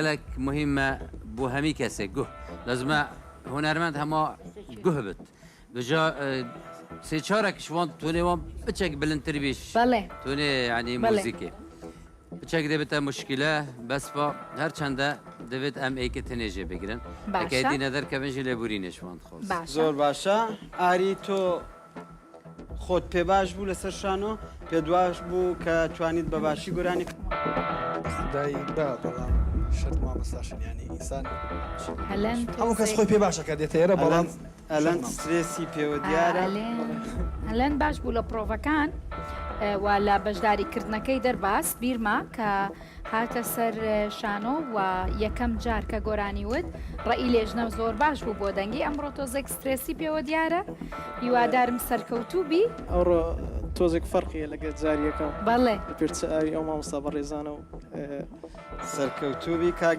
گەلەک موهیمە بۆ هەمی کەسێک گوه لازمە هونەرمەند هەما گوه بت بجا سێ چارەک شوان تونێ وان بچێک بلندتر بیش بەڵێ تونێ یعنی بەڵێ. موزیکێ بچێک دەبێتە مشکلە بەس با هەرچەندە دەبێت ئەم ئێکە تنێ ژێ بگرن باشە. ئەکە ئیدی نەدەرکەون ژی لێبورینێ شوان خۆز باشە زۆر باشە ئاری تۆ خۆت پێ باش بوو لەسەر شانۆ پێت واش بوو کە توانیت بە باشی گۆرانی خودای با بەڵام شەرت مامۆستاشن یانی ئینسان هەلەن هەموو کەس تۆزێک خۆی پێ باشە کە دێتە ئێرە بەڵام ئەلەند سترێسی پێوە دیارە. ئەلەن باش بوو لە پرۆڤەکان و لە بەشداریکردنەکەی دەرباز بیرمە کە هاتە سەر شانۆ و یەکەم جار کە گۆرانی وت ڕێی لێژنە زۆر باش بوو بۆ دەنگی ئەمڕۆ تۆزێک سترێسی پێوە دیارە هیوادارم سەرکەوتوو بی. ئەوڕۆ تۆزێک فەرقیە لەگەر جاری یەکەم بەڵێ. لە پێرچە ئاوی ئەو مامۆستا بەڕێزانە و. سەرکەوتوو بی کاک.